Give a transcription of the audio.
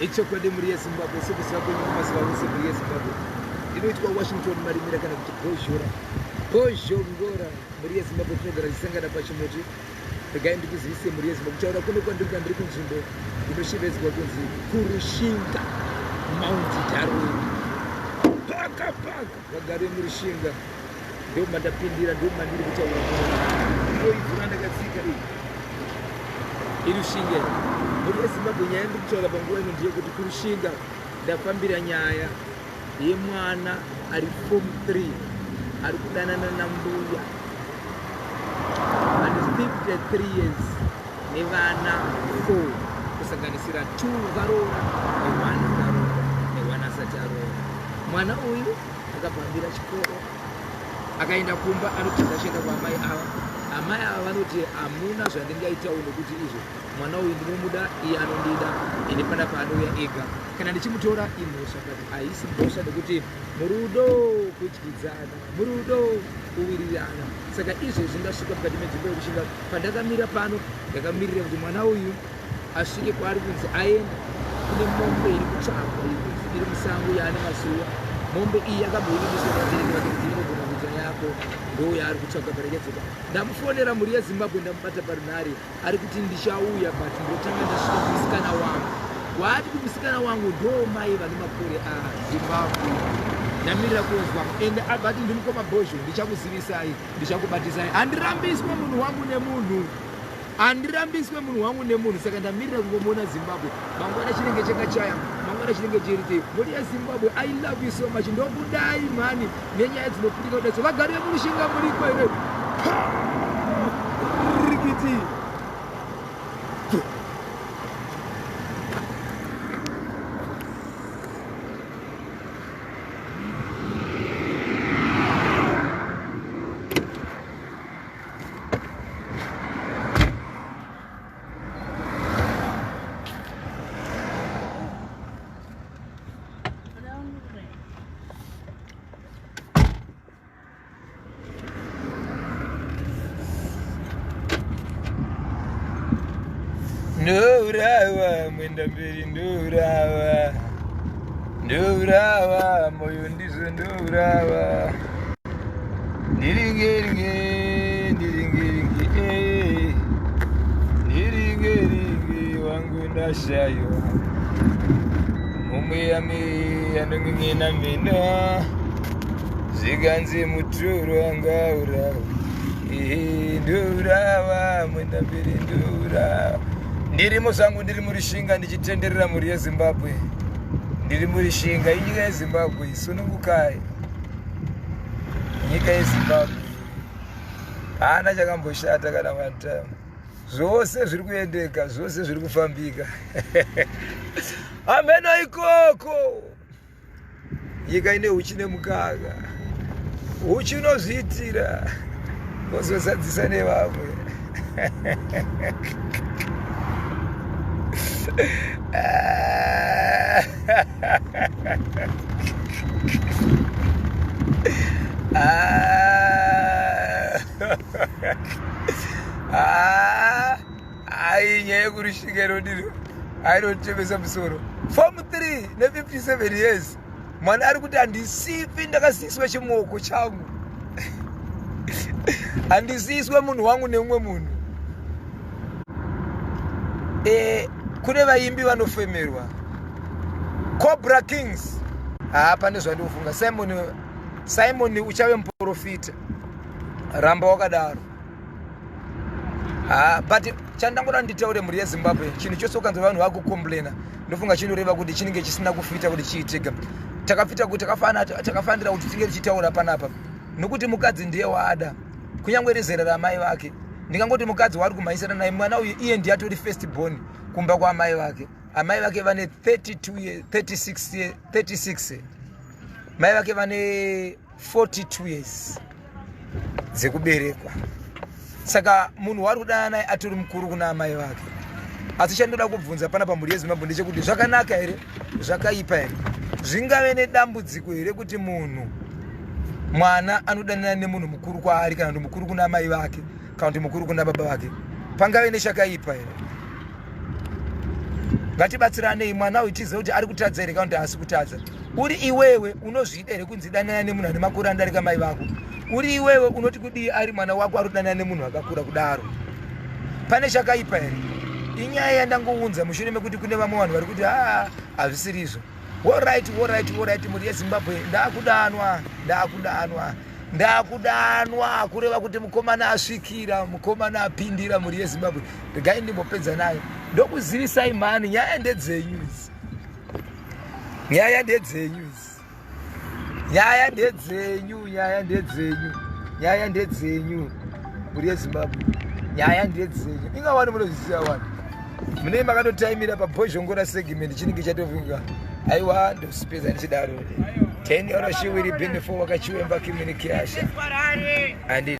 Ichokwadi mhuri yeZimbabwe sekuziva kwenyu kumazuva ose mhuri yeZimbabwe inoitwa Washington Marimira kana kuti Bhozhora Bhozhongora mhuri yeZimbabwe tinogara tichisangana pachimuti regai ndikuzivise mhuri yeZimbabwe kutaura kuno kwandiri kwandiri kunzvimbo inoshevedzwa kunzi Kurushinga Mount Darwin paka paka vagari vemurushinga ndomandapindira ndomandiri kutaura inoivhura ndakatsika iyi irushinga mhuri yezimbabwe nyaya ndiri kutaura panguva ino ndeyekuti kurushinga ndafambira nyaya yemwana ari form 3 ari kudanana nambuya and 53 years nevana 4 kusanganisira 2 varoora ne1 akaroora ne1 asati aroora mwana uyu akabvambira chikoro akaenda kumba anotiza achienda kwaamai ava amai ava vanoti hamuna zvandingaitawo nokuti izvo mwana uyu ndinomuda iye anondida ende pana paanouya ega kana ndichimutora imhosva but haisi mhosva nekuti murudo kudyidzana murudo kuwirirana saka izvezvi ndasvika mukati menzvimbo yekushinga pandakamira pano ndakamirira kuti mwana uyu asvike kwaari kunzi aenda kune mombe iri kutsvagwa iri kunzi iri musango yaane mazuva mombe iyi yakamboivimbiswa vabereki vake kuti inogona kuita yako ndo yaari kutsvaga parekedzeka ndamufonera mhuri yezimbabwe ndamubata parunhare ari kuti ndichauya but ndotanga ndasvika kumusikana wangu waati kumusikana wangu ndo mai vane makore azimbabwe ndamirira kunzwa ende abati ndimukoma bhozho ndichakuzivisai ndichakubatisai handirambiswe munhu wangu nemunhu Handirambiswe munhu wangu nemunhu saka ndamirira kungomuona Zimbabwe. Mangwana chinenge chakachaya, mangwana chinenge chiri chei. Mhuri yeZimbabwe, I love you so much. Ndokudai mhani nenyaya dzinoputika kudai. So vagari vemuRushinga muriko here? Rikiti. Ndourawa mwenda mberi ndourawa ndourawa moyo ndizvo ndourawa Ndiringeringe, ndiringeringe, eh. Ndiringeringe wangu ndashaiwa. Mumwe yami yanongin'ina mhino. Zvikanzi mutoro angaurawa. Eh, ndourawa, mwenda mberi ndourawa. Ndiri musango ndiri murishinga ndichitenderera mhuri yeZimbabwe. Ndiri murishinga inyika yeZimbabwe sunungukai. Nyika yeZimbabwe haana chakamboshata kana one time, zvose zviri kuendeka, zvose zviri kufambika. Hameno ikoko, nyika ine huchi nemukaka, huchi unozviitira wozozadzisa nevamwe. Ai, nyaya yekurushinga inodiro ainotemesa musoro. Form 3 ne57 years mwana ari kuti handisifi ndakasiiswa chimoko changu, handisiiswe munhu wangu neumwe munhu. E, kune vaimbi vanofemerwa Cobra Kings. Haa, pane zvandinofunga. Simon, Simon uchave muprofita, ramba wakadaro. Haa, but chandangoda nditaure mhuri yeZimbabwe, chinhu chose ukanzwa vanhu vakucomplaina, ndofunga chinoreva kuti chinenge chisina kufita kuti chiitike. Takafita kuti takafanira kuti tinge tichitaura panapa, nokuti mukadzi ndiye waada, kunyange rizera ramai vake. Ndingangoti mukadzi waari kumhanyisana naye mwana uyu, iye ndiye atori first born kumba kwaamai vake. Amai vake vane 32 years, 36 years, 36. Mai vake vane 42 years dzekuberekwa. Saka munhu waari kudanana naye atori mukuru kuna amai vake. Asi chandoda kubvunza pana pamhuri yeZimbabwe ndechekuti zvakanaka here, zvakaipa here, zvingave nedambudziko here kuti munhu mwana anodanana nemunhu mukuru kwaari, kana kuti mukuru kuna amai vake, kana kuti mukuru kuna baba vake? Pangave nechakaipa here? Ngatibatsiranei mwana uyu tizive kuti ari kutadza here kana kuti haasi kutadza. Uri iwewe unozviida here kunzi danana nemunhu ane makore anodarika mai vako? Uri iwewe unoti kudii ari mwana wako ari kudanana nemunhu akakura kudaro? Pane chakaipa here? Inyaya yandangounza mushure mekuti kune vamwe vanhu vari kuti haa hazvisiri izvo. Alright, alright, alright, mhuri yeZimbabwe, ndakudanwa, ndakudanwa, ndakudanwa, kureva kuti mukomana asvikira, mukomana apindira mhuri yeZimbabwe. Regai ndimbopedza naye, ndokuzivisai mhani, nyaya ndedzenyu idzi, nyaya ndedzenyu idzi, nyaya ndedzenyu, nyaya ndedzenyu, nyaya ndedzenyu, mhuri yeZimbabwe, nyaya ndedzenyu. Inga wani munozviziva wani, munei makatotaimira pabhozhongora segment chinenge chatofunga aiwa ndosipedza ndichidaro 10 oro shiwiri benefo wakachiwemba kimini kiasha andi.